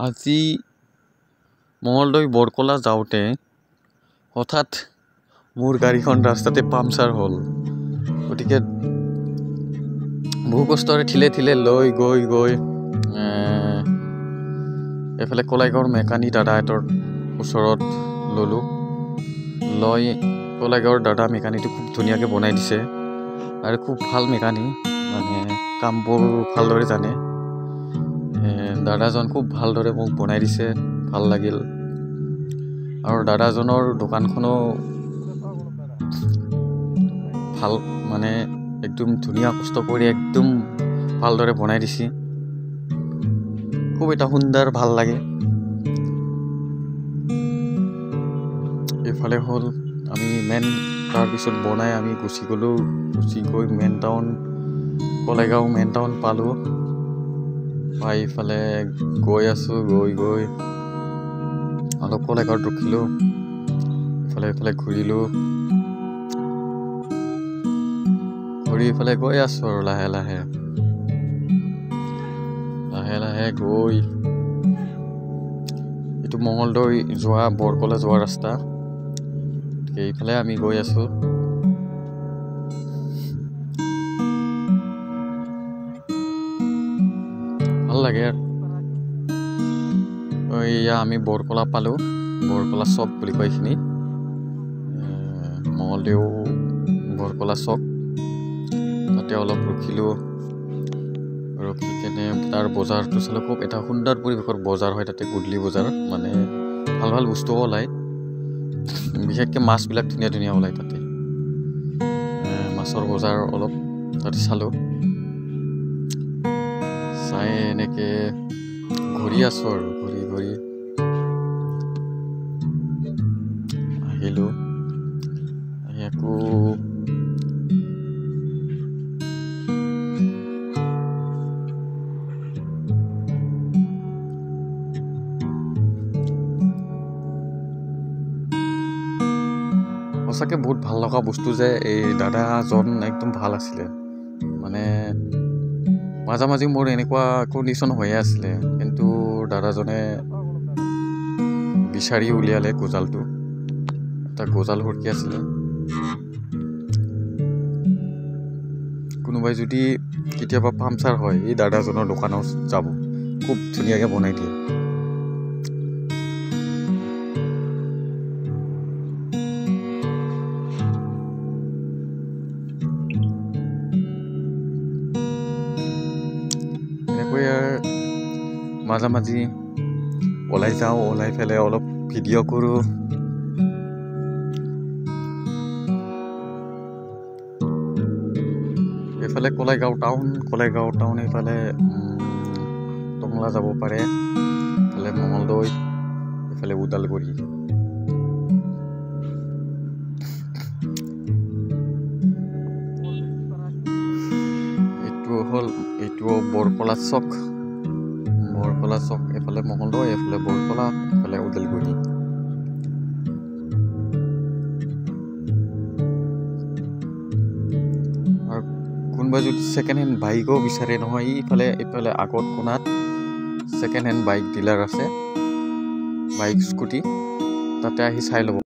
আজি মঙলদৈ বৰকলা যাওঁতে হঠাৎ মোৰ গাড়ীখন ৰাস্তাতে পাংচাৰ হ'ল। গতিকে বহু কষ্টৰে ঠেলে ঠেলে লৈ গৈ গৈ এইফালে কলাইগাঁৱৰ মেকানিক দাদাহঁতৰ ওচৰত ল'লোঁ। লৈ কলাইগাঁৱৰ দাদা মেকানিকটো খুব ধুনীয়াকৈ বনাই দিছে আৰু খুব ভাল মেকানিক, মানে কামবোৰ ভালদৰে জানে। দাদাজন খুব ভালদৰে মোক বনাই দিছে, ভাল লাগিল। আৰু দাদাজনৰ দোকানখনো ভাল, মানে একদম ধুনীয়া কষ্ট কৰি একদম ভালদৰে বনাই দিছে। খুব এটা সুন্দৰ ভাল লাগে। এইফালে হ'ল আমি মেইন, তাৰপিছত বনাই আমি গুচি গ'লোঁ। গুচি গৈ main town, Kalaigaon main town পালোঁ। পাই ইফালে গৈ আছোঁ, গৈ গৈ অলপ কলাইগাঁৱত ৰখিলোঁ, ইফালে ইফালে ঘূৰিলোঁ, ঘূৰি ইফালে গৈ আছোঁ আৰু লাহে লাহে লাহে লাহে গৈ এইটো মঙলদৈ যোৱা বৰকলা যোৱা ৰাস্তা, গতিকে এইফালে আমি গৈ আছোঁ। ভাল লাগে। এয়া আমি বৰকলা পালোঁ, বৰকলা চক বুলি কয় এইখিনি, মঙলদৈও বৰকলা চক। তাতে অলপ ৰখিলোঁ, ৰখি কেনে তাৰ বজাৰটো চালোঁ। খুব এটা সুন্দৰ পৰিৱেশৰ বজাৰ হয় তাতে, গধূলি বজাৰ, মানে ভাল ভাল বস্তুও ওলায়, বিশেষকৈ মাছবিলাক ধুনীয়া ধুনীয়া ওলায় তাতে। মাছৰ বজাৰ অলপ তাতে চালোঁ, চাই এনেকৈ ঘূৰি আছোঁ আৰু ঘূৰি ঘূৰি আহিলোঁ। আহি আকৌ সঁচাকৈ বহুত ভাল লগা বস্তু যে এই দাদাজন একদম ভাল আছিলে। মানে মাজে মাজে মোৰ এনেকুৱা কণ্ডিশ্যন হৈয়ে আছিলে, কিন্তু দাদাজনে বিচাৰি উলিয়ালে গজালটো, এটা গজাল সৰকি আছিলে। কোনোবাই যদি কেতিয়াবা পাংচাৰ হয়, এই দাদাজনৰ দোকানত যাব, খুব ধুনীয়াকৈ বনাই দিয়ে। এনেকৈ মাজে মাজে ওলাই যাওঁ, ওলাই পেলাই অলপ ভিডিঅ' কৰোঁ। এইফালে কলাইগাঁও টাউন, কলাইগাঁও টাউন এইফালে টংলা যাব পাৰে, এইফালে মঙলদৈ, এইফালে ওদালগুৰি। এইটো হ'ল, এইটো বৰকলা চক, বৰকলা চক, এইফালে মঙলদৈ, এইফালে বৰকলা, এইফালে ওদালগুৰি। আৰু কোনোবাই যদি ছেকেণ্ড হেণ্ড বাইকো বিচাৰে নহয়, ইফালে এইফালে আগত কোণাত ছেকেণ্ড হেণ্ড বাইক ডিলাৰ আছে, বাইক স্কুটি, তাতে আহি চাই ল'ব।